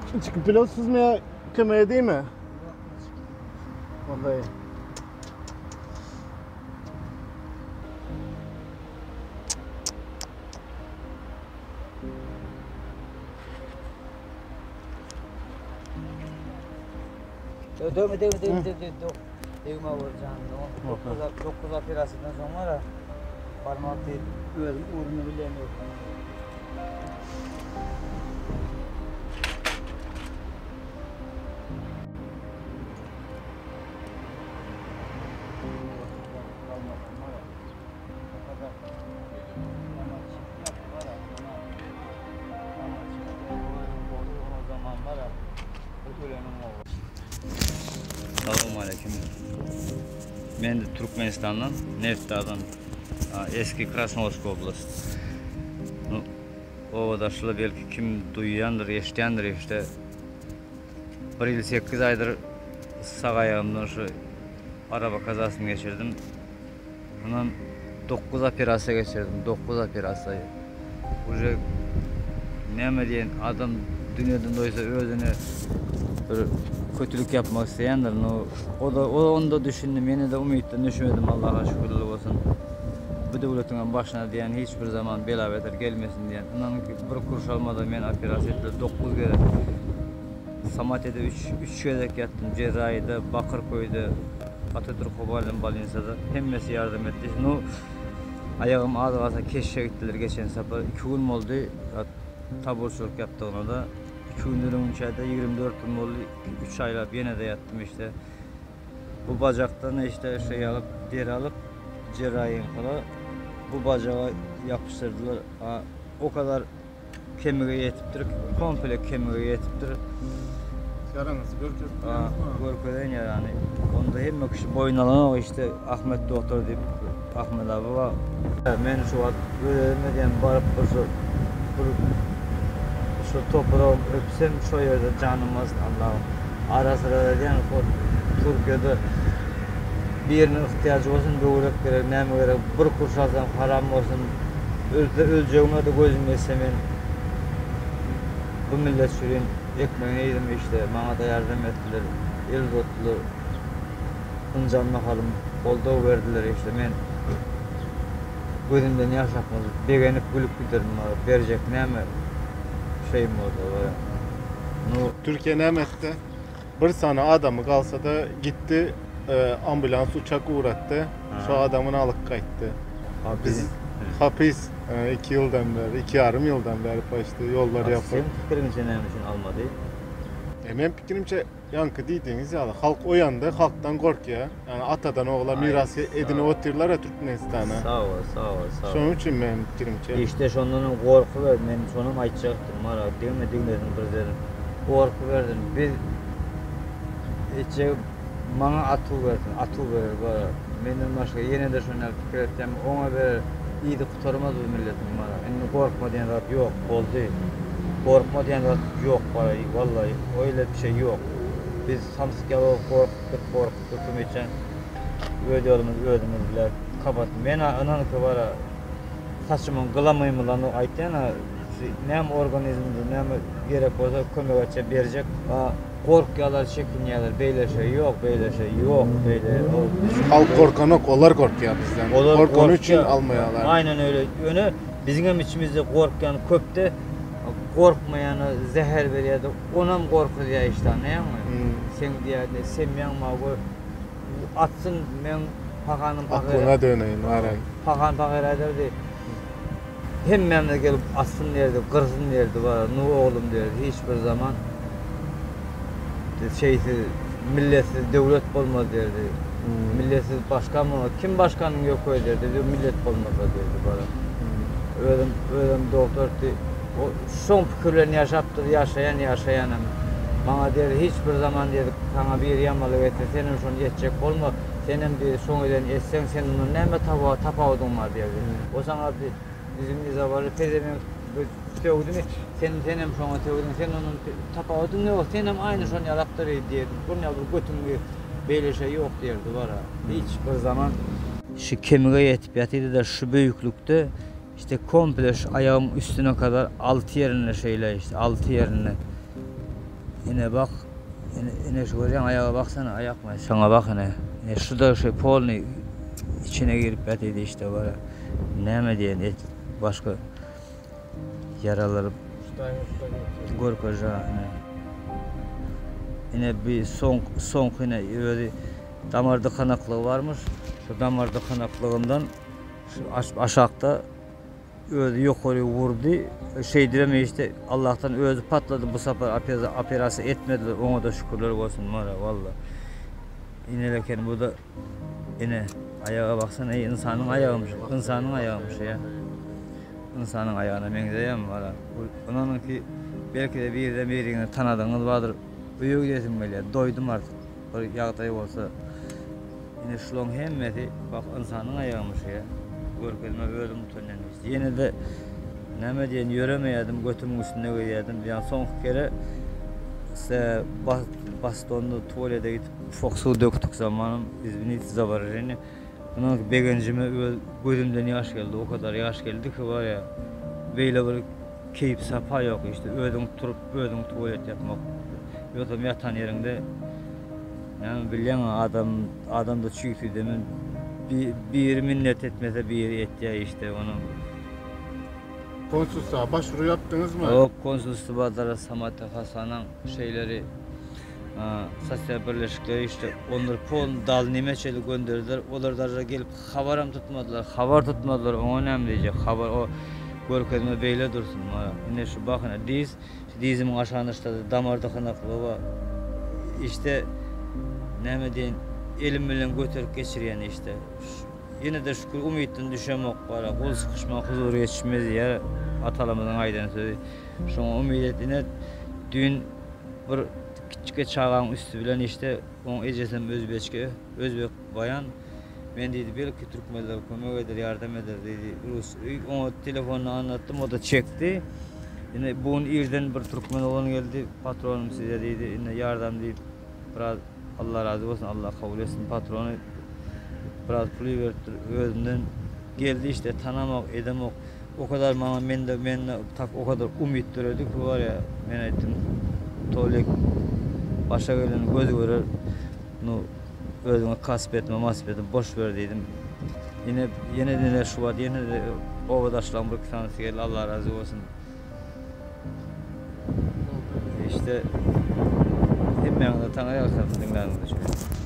Çykyp bilesizmi ýa kömek edeymi? Vallahi. Dögme dögme dögme dögme dögme. Dögme vuracağım. 9 operasından sonra parmak değil. Özüm uğrunu bilemiyorum. Salowmaleýkim. Men Türkmenistandan, Nebtdadan, eski Krasnowodsk oblast. Obadaşlar belki kim duýýandyr, eşidýändir işte. Bir ýyl 8 aýdyr sag aýagymdan şu araba kazasyny geçirdim. Mundan 9 operasiýa geçirdim, 9 operasiýa. Uje näme diýen adam dünýeden doýsa özüne bir kötülük yapmak isleýändir. No, o da o onda düşündim, ýene de umytdan düşmedim Allaha şükürler bolsun. Bu döwletiň hem başyna diýen hiç bir zaman bela beter gelmesin diýen. Ynanyň ki bir kuruş almadan men operasiýa etdiler 9 gezek. Samatyada 3 3 gezek ýatdym, Cerrahyda, Bakyrköýde, Atatürk Howaýylan bolnisada hemmesi ýardam etdi. No aýagym az galsa keşşe gitdiler geçen sapar. 2 gün boldy taburçylyk ýapdygyna da. 2 günden öňünçä-de 24 gün boldy. 3 aýlap ýene-de ýatdym işte. Bu bajakdan işte şey alyp, deri alyp cerrahyňkyla bu bajaga ýapyşdyrdylar. O kadar kemige ýetipdir, komple kemige ýetipdir. Ýaraňyzy görkezip bilersiňizmi? Görkezeýin ýarany. Onda hemme kişi boýun alanok işte Ahmet doktor diýip Ahmet abi bar. Men şu wagt öz-özüme diýen baryp bir şu bir şu topragy öpsem şo ýerde janym alsyn Allahym. Ara syra diýen hol Türkiýede biriniň ihtiýajy bolsun böwrek gerek näme gerek bir kuruş alsam haram bolsun ölse öljegime-de gözüm ýetse men bu millet üçin ekmegini iýdim işte maňa-da ýardam etdiler el uzatdylar ynjan mahalym goldaw berdiler işte men gözümden ýaş akmaz begenip gülüp giderin berjek näme şeyim bolsa nu Türkiye näme etdi? Bir sany adamy galsa-da gitdi ambulans uçak ugratdy. Şo adamyny alyp gaýtdy. Biz hapis 2 ýyldan bäri, 2 ýarym ýyldan bäri paçdy ýollar ýapyk. Seň pikiriňçe näme üçin almady? E meň pikirimçe ýaňky diýdigiňiz ýaly halk oýandy, halkdan gorkýar. Ýani atadan ogla miras edinip otyrlar-a Türkmenistana. Sag bol, sag bol, sag bol. Şonuň üçin meň pikirimçe. Işde şondanam gorky berdi, men şonam aýtjakdym, mara degme degmesin prezident. Gorky bersin, biz etjegi maňa atuw bersin, atuw berer bara. Menden başga ýene-de şony ýaly pikir etýän, oňa berer, yzy gutarmaz bu milletiň mara. Indi gorkma diýen zat ýok, boldy. Gorkma diýen zat ýok bara, wallahi, oýle bir şey ýok. Biz samsyk ýaly bolup gorkupdyk, gorkupdyk Ümitjan. Öz ýolumyzy özümiz biler. Kapat. Men ynan ki bara saçymyň gyla mymylanok aýtýan-a näme organizmde näme gerek bolsa kömek etjek berjek. Gorkýarlar, çekinýärler. Beýle şey ýok, beýle şey ýok, beýle ol. Halk gorkanok, olar gorkýar bizden. Gorkany üçin almaýarlar. Aýnen öyle. Ýöne biziň hem içimizde gorkýan köpde gorkmaýana zäher berýär-de, onam gorkuzýar işte, anlaýaňmy? Seň diýýär, semýaň maňa gör. Atsyn meň paganym pahyr. Aklyňa döneýin baran. Pagan pahyr aýdardy. Hemmämize gelip atsyn diýerdi, gyrsyn diýerdi bara, nu oglum diýerdi, hiç bir zaman şeýsiz, milletsiz döwlet bolmaz diýerdi. Milletsiz başkan bolmaz. Kim başkanyň ýok diýerdi, millet bolmasa diýerdi bara. Özüm, özüm doktordy. O şoň pikirlerini ýaşapdyr, ýaşaýan, ýaşaýanam. Maňa diýerdi, hiç bir zaman diýerdi, saňa biri ýamanlyk etse, senem şony etjek bolma. Senem diýdi, şoň edenini etseň, sen ondan näme tapawudyň bar diýerdi. O saňa bizim izabarly pezevenk sögdümi, sen senem şoňa sögdüň, sen ondan tapawudyň ýok, senem aýny şony ýalapdyr diýerdi. Bunun ýaly bir götüňi beýle şey ýok diýerdi bara. Hiç bir zaman şu kemige ýetip ýatydy-da şu beýiklikde İşte komple şu aýagymyň üstüne kadar 6 ýerinde şeýle işte 6 ýerinde. Ine bak, ine, ine şu görýäň aýaga baksana, aýakmy? Şoňa bak ine. Ine şu da şu polny içine girip ýatydy işte bara. Näme diýen et başga ýaralary görkezä ine. Ine bir soň soňky ine özi damar dykanaklygy barmyş. Şu damar dykanaklygyndan şu aşakda Özi ýokary urdy. Şeýdibem işte Allahdan özi patlady bu sapar operasiýa etmediler. Oňa-da şükürler bolsun mara walla. Ineleken bu da ine aýaga baksana ey ynsanyň aýagymyş. Ynsanyň aýagymyş ya. Ynsanyň aýagyna meňzeýärmi wala. Ynanyň ki belki-de birden biriňizi tanadygyňyz bardyr. Öýe gidesim gelýär. Doýdum artyk. Bir ýagdaý bolsa Ine şulaň hemmesi bak ynsanyň aýagymyş ya. Görkezme özüm utanýan hiç. Ýene-de näme diýen ýöremeýärdim, götümiň üstünde gezýärdim. Ýa soňky kere se bastonda tualete gidip ufak suw dökdük zamanym, izwinite za wyraženiýe. Ondan begenjime öz gözümden ýaş geldi. O kadar ýaş geldi ki bar ýa. Beýle bir keýp sapa ýok işte özüň turup özüň tualet ýapmak. Ýogsam ýatan ýeriňde Näme bilýäň adam adamda çüý süýdemen biri minnet etmese biri etýä işte onu. Konsulstwa başwuru ýapdyňyzmy? Ýok konsulstwadara Samat Hasanyň şeýleri sosial birleşikleri işte onlar pol dal nimeçeli gönderdiler olar daže gelip habaram tutmadylar habar tutmadylar oňa näme diýjek habar o görkezme beýle dursun ine şu bak ine diz Şu dizimiň aşagynda damar dykanaklygy bar. Işte näme diýen elim bilen göterip geçirýän işte. Ýene-de şükür umytdan düşemok bara. Gol sykyşma huzur ýetişmez diýýär atalarymyzyň aýdan sözi. Şoňa umyt et ine düýn bir kiçijik çagaň üsti bilen işte oň ejesem özbeçke, özbek baýan. Men diýdi belki türkmenler kömek eder, ýardam eder diýdi. Rus oňa telefonda anlatdym, o da çekdi. Ine bu gün irden bir türkmen oglan geldi, patronym size diýdi, ine ýardam diýip biraz Allah razy bolsun, Allah kabul etsin patrony biraz pul iberipdir özünden geldi işte tanamok, edemok. O kadar maňa mende mende tak o kadar umyt döredi ki var ya men aýtdym Tolik başa geleni göz görer. Nu Özüňe kasp etme, masp etme, boş ber diýdim. Ine, ýene neler şu wagt, ýene-de obadaşlaryň bir-iki sanysy geldi, Allah razy bolsun. İşte hemmäňize taňryýalkasyn diňläniňiz üçin.